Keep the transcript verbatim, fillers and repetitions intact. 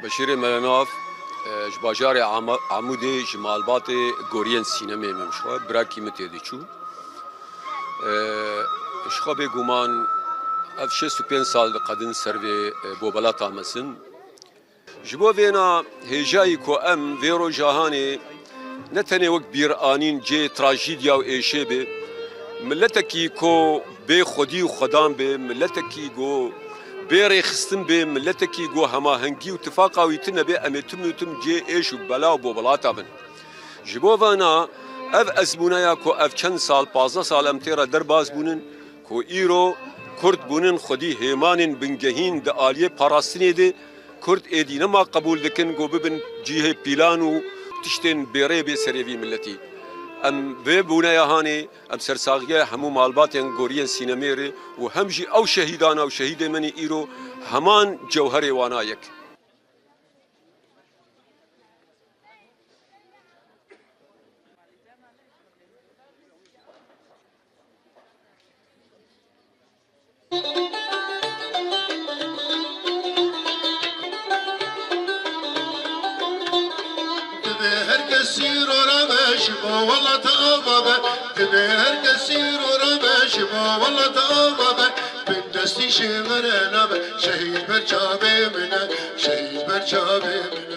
Beşîrê Melenav, e, ji bajarê Ama-, Amûdê ji malbatê goriyên sînemê min ji xwe, birakî min tê diçû. E, ji xwe bêguman ev şêst û pênc sal diqedin ser vê, e, bobelata mezin. Ji bo vêna hêjayî ku em vê rojahanê ne tenê wek bîranîn cihê trajîdya û êşê be, miletekî ku bê xwedî û xwedan be, miletekî ku bê rêxistin be, miletekî ku hemahengî û tifaqa wî tune be, em ê tim û tim cihê êş û bela û bobilata bin. Ji bo vana ev ezmûneya ku ev çend sal, pazdeh sal em tê re derbas bûnin, ku îro Kurd bûnin xwedî hêmanên bingehîn di aliyê parastinê de, Kurd êdî nema qebûl dikin ku bibin cihê pîlan û tiştên bêrê bê serê vî miletî. Em vê bûneya hanê, em sersaxiya hemû malbatên goriyên sînemê re û hem jî ew şehîdana û şehîdê menî îro heman cewherê wana yek. Divê her kes îro re be ji bo welata ava be. Divê her kes îro re be ji bo welata ava be. Bin destî şêvere nabe. Şehîd ber çavê min e. Şehîd ber çavê min e.